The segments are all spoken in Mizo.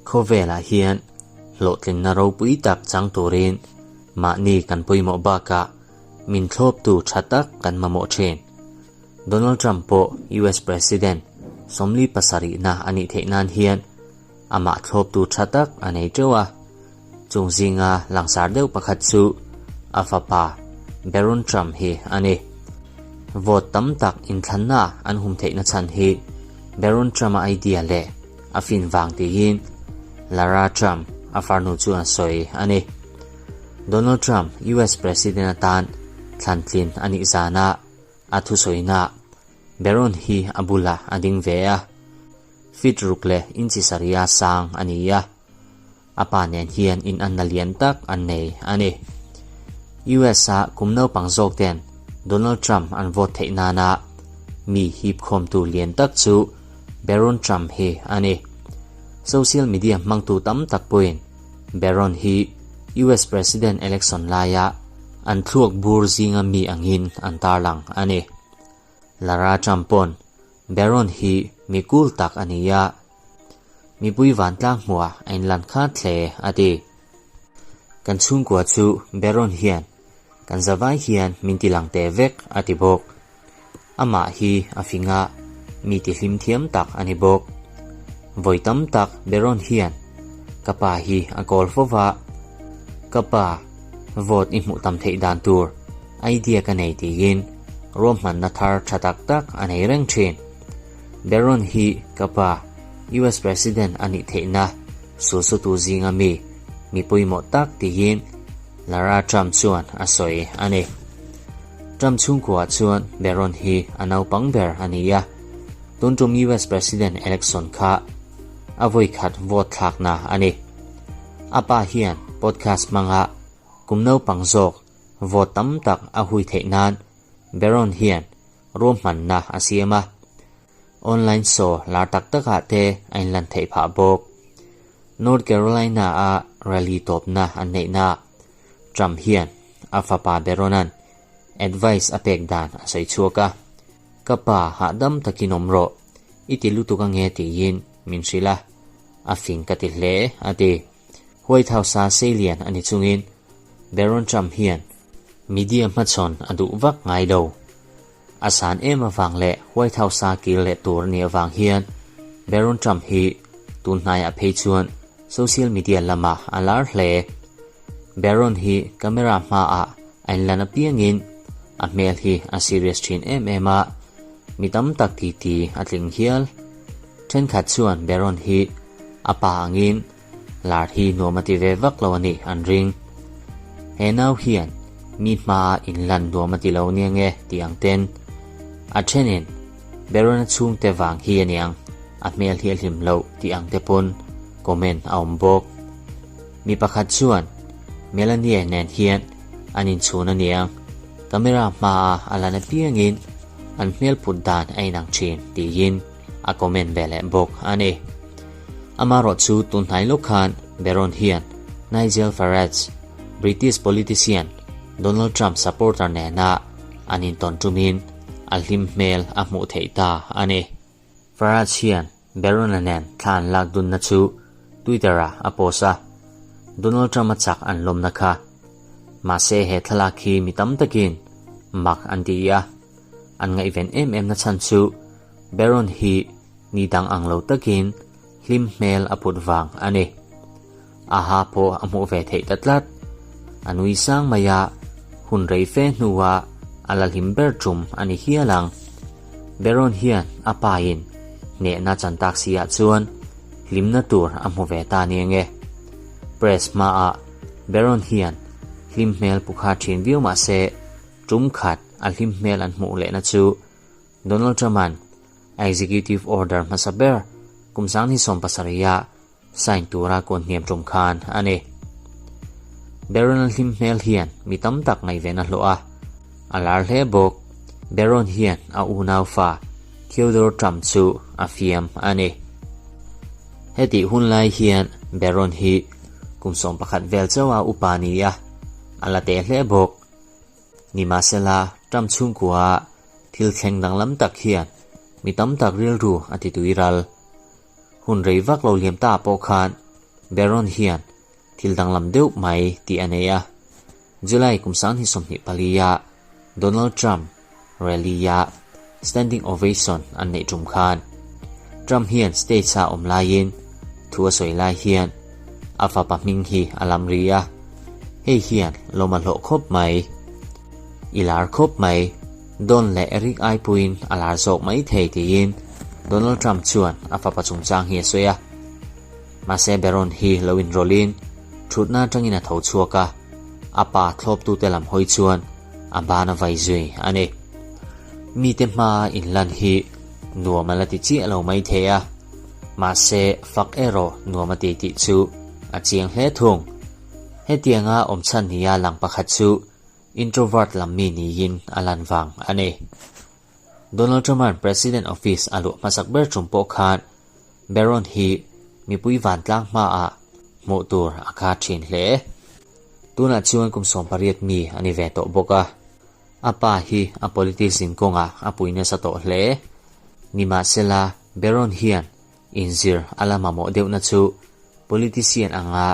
Khawvelah hian hlawhtlinna ropui tak chang turin mahni kan pawimawh bakah min thlawptu tha tak kan mamawh thin. Donald Trump pawh US President 47na a nih theih nan hian amah thlawptu tha tak a nei teuh a. Chung zinga langsar deuh pakhat chu a fapa Barron Trump hi a ni. Vote tam tak inthlanna an hum theihna chhan hi Barron Trump-a idea leh a fin vang tiin Lara Trump a farnu chuan a sawi a ni. Donald Trump US President atan thlantlin a nih zanah a thusawina Barron hi a bulah a ding ve a. Feet ruk leh inchi sarih a sang a ni a. A pa nen hian inanna lian tak an nei a ni. US a kum naupang zawk ten Donald Trump an vote theih nana mi hipkhawmtu lian tak chu Barron Trump hi a ni. Social media hmangtu tam tak pawhin Barron hi US President election laia an thluak bur zinga mi angin an tarlang a ni. Lara Trump pawn Barron hi mi cool tak a ni a. Mipui vantlang hmuah a inlan khat hle, a ti. Kan chhungkua chu Barron hian kan zavai hian min ti lang teh vek, a ti bawk. Amah hi a fing a, mi ti hlim thiam tak a ni bawk. Vawi tam tak Barron hian ka pa hi a kawl fo va, Ka pa, vote i hmuh tam theih dan tur idea ka nei tiin ruahmanna thar tha tak tak a nei reng thin. Barron hi ka pa US President a nih theihna sulsutu zinga mi mi pawimawh tak tiin Lara Trump chuan a sawi a ni. Trump chhungkuaah chuan Barron hi a naupang ber a ni a, tun tum US President election kha a vawikhat vote thlakna a ni. A pa hian podcast hmanga kum naupang zawk vote tam tak a hui theih nan Barron hian ruahmanna a siam a, online show lar tak takah te a inlan theih phah bawk. North Carolina-a rally tawpna an neihnaah Trump hian a fapa Barron-a'n advice a pek dan a sawi chhuak a, Ka pa, hahdam takin awm rawh, i ti lutuk ange tiin min hrilh a, a fing ka ti hle, a ti. White House-a seilian a ni chungin Barron Trump hian media hmachhawn a duh vak ngai lo. A san em avang leh White House-a kir leh tur a nih avang hian Barron Trump hi tun hnaiah phei chuan social media lamah a lar hle. Barron hi camera hmaah a inlan apiangin a hmel hi a serious thin em em a, mi tam tak titi a tling hial. Thenkhat chuan Barron hi a pa angin Lar hi nuam a ti ve vak lo a nih an ring. He nau hian mi hmaa inlan nuam a ti lo nia nge tih ang ten. A thenin Barona chhungte vang hi a niang a hmel hi a hlim loh tih ang te pawn comment a awm bawk. Mi pakhat chuan Melanie nen hian an inchhun a niang, camera hmaa a lan apiangin an hmel put dan a inang thin tiin a comment ve leh bawk a ni. Amaherawh chu tun hnai lawk khan Barron hian Nigel Farage, British politician Donald Trump supporter nena an intawn tumin a hlim hmel a hmuh theih ta a ni. Farage hian Barron-a nen thla an lak dunna chu Twitter-ah a post a, Donald Trump-a chak an lawmna kha. Mahse he thlalak hi mi tam takin mak an ti a, an ngaihven em em na chhan chu Barron hi Ni dang ang lo takin hlim hmel a put vang a ni. A ha pawh a hmuh ve theih ta tlat. A nui sang mai a, hun rei fe hnuah a la hlim ber tum a ni hial ang. Baron hian a pain hnehna chan tak si ah chuan hlimna tur a hmu ve ta nia nge. Press hmaah Baron hian hlim hmel pu kha thin viau mah se tum khat a hlim hmel an hmuh lehna chu Donald Trump-a'n a executive order hmasa ber kum 2017-a sign tura kawn hniam tum khan a ni. Barron-a hlim hmel hian mi tam tak ngaihven a hlawh a, a lar hle bawk. Barron hian a unau fa Theodore Trump chu a fiam a ni. Hetih hun lai hian Barron hi kum 11 vel chauha upa ni a, a la teh hle bawk. Nimahsela, Trump chhungkua thil thleng danglam tak hian mi tam tak rilru a ti tuiral. Hun rei vak lo liam ta pawh khan Barron hian thil danglam deuh mai tih a nei a. July kum 2024 ah Donald Trump rally-a standing ovation an neih tum khan Trump hian stage-a awm laiin thu a sawi lai hian a fapa hming hi a lam ri a, hei hian lawm a hlawh khawp mai. I lar khawp mai, Don leh Eric ai puiin a lar zawk mai thei tiin Donald Trump chuan a fapa chungchang hi a sawi a. Mahse Barron hi lo inrawlhin thutna atangin a tho chhuak a, a pa thlawptute lam hawi chuan a ban a vai zui a ni. Mite hmaa inlan hi nuam a la ti chiah lo mai thei a, mahse fak erawh nuam a ti tih chu a chiang hle thung. Hetianga awm chhan nia lang pakhat chu introvert lam mi niin a lan vang a ni. Donald Trump-a'n President Office a luah hmasak ber tum pawh khan Barron hi mipui vantlang hmaah hmuh tur a kha thin hle. Tunah chuan kum 18 mi a ni ve tawh bawk a. A pa hi a politics zinkawngah a pui nasa tawh hle. Nimahsela, Barron hian inzir a la mamawh deuhna chu politician anga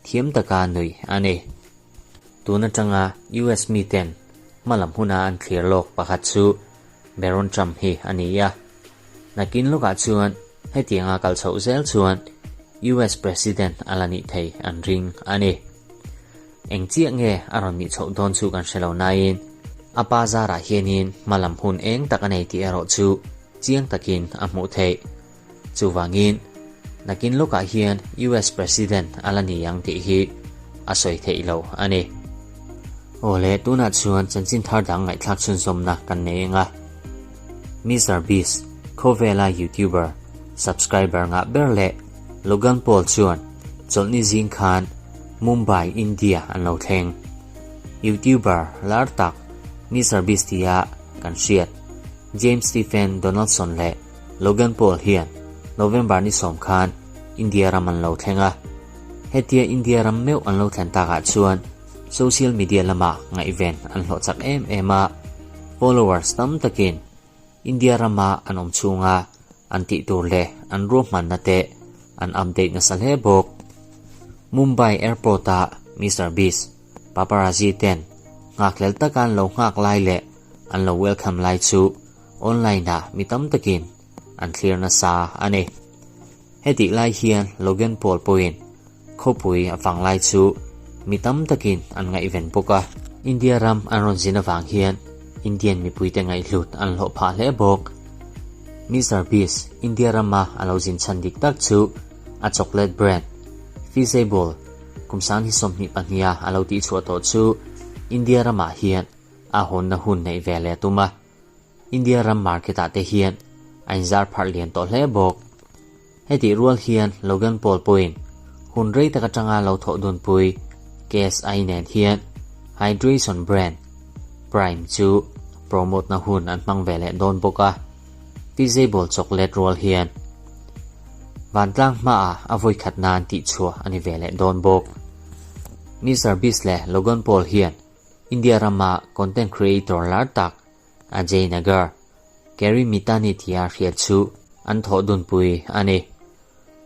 thiam taka nuih a ni. Tun atanga US miten hmalam huna an thlir lawk pakhat chu Barron Trump hi a ni a. Nakin lawkah chuan hetianga kal chhoh zel chuan US President a la nih thei an ring a ni. Eng chiah nge a rawn nih chhoh dawn chu kan hre lo nain a pa zarah hianin hmalam hun eng tak a nei tih erawh chu chiang takin a hmuh theih. Chuvangin, nakin lawkah hian US President a la ni ang tih hi a sawi theih lo a ni. Aw le, tunah chuan chanchin thar dang ngaihthlak chhunzawmna kan nei eng a. Mister Beast, khawvela YouTuber, subscriber ngah ber leh Logan Paul chuan chawlhni zing khan Mumbai, India an lo thleng. YouTuber lar tak Mister Beast tia kan hriat James Stephen Donaldson leh Logan Paul hian November ni sawm khan India ram an lo thleng a. Hetia India ram meuh an lo thlen takah chuan social media lamah ngaihven an hlawh chak em em a, followers tam takin India rama an awm chhunga an tih tur leh an ruahmanna te an update nasa hle bawk. Mumbai airport-ah Mister Beast, paparazzi ten nghakhlel taka an lo nghak lai leh an lo welcome lai chu online-ah mi tam takin an thlir nasa a ni. Hetih lai hian Logan Paul pawhin khawpui a fang lai chu mi tam takin an ngaihven bawk a. India ram an rawn zin avang hian Indian mipuite ngaihhlut an hlawh phah hle bawk. Mister Beast India rama a lo zin chhan dik tak chu a chocolate brand Feastables kum 2022 a a lo tihchhuah tawh chu India ramah hian a hawnna hun neih ve leh a tum a. India ram market ah te hian a inzar pharh lian tawh hle bawk. Hetih rual hian Logan Paul pawhin hun rei tak atanga lo thawh dunpui KSI nen hian hydration brand Prime chu promote na hun an hmang ve leh dawn bawk a, Feastables chocolate rual hian vantlang hmaah a vawi khat nan tihchhuah a ni ve leh dawn bawk. Mister Beast leh Logan Paul hian India rama content creator lar tak Ajay Nagar, Kerry Mitani tia hriat chu an thawh dunpui a ni.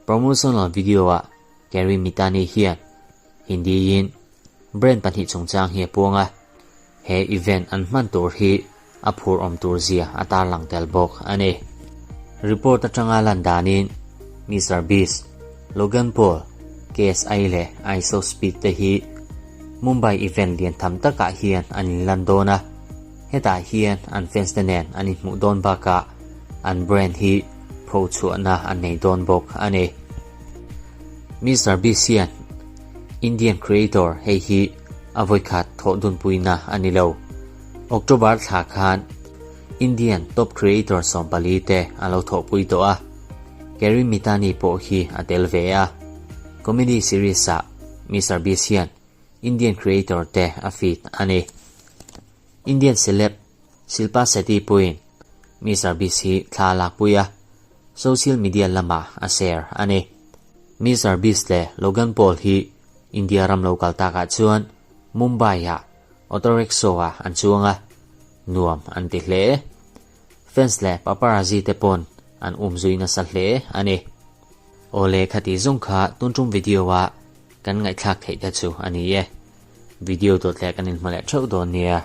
Promotional video-ah Kerry Mitani hian Hindi-in brand pahnih chungchang hi a puang a, he event an hman tur hi a phur awm tur zia a tarlang tel bawk a ni. Report atanga lan danin Mister Beast, Logan Paul, KSI leh IShowSpeed te hi Mumbai event lian tham takah hian an inlan dawn a, hetah hian an fans te nen an inhmuh dawn bakah an brand hi phochhuahna an nei dawn bawk a ni. Mister Beast hian Indian creator hei hi a vawikhat thawh dunpuina a ni lo. October thla khan Indian top creator 14 te a lo thawhpui tawh a, Kerry Mitani pawh hi a tel ve a. Comedy series ah Mister Beast hian Indian creator te a feed a ni. Indian celeb Shilpa Shetty pawhin Mister Beast hi thla a lakpui a, social media lamah a share a ni. Mister Beast leh Logan Paul hi India ram lo kal takah chuan Mumbai-ah auto rickshaw-ah an chuang a, nuam an ti hle. Fans leh paparazzi te pawn an umzui nasa hle a ni. Awle khati zawng kha tun tum video a kan ngaihthlak theih te chu a ni e. Video dawt leh kan inhmu leh theuh dawn nia.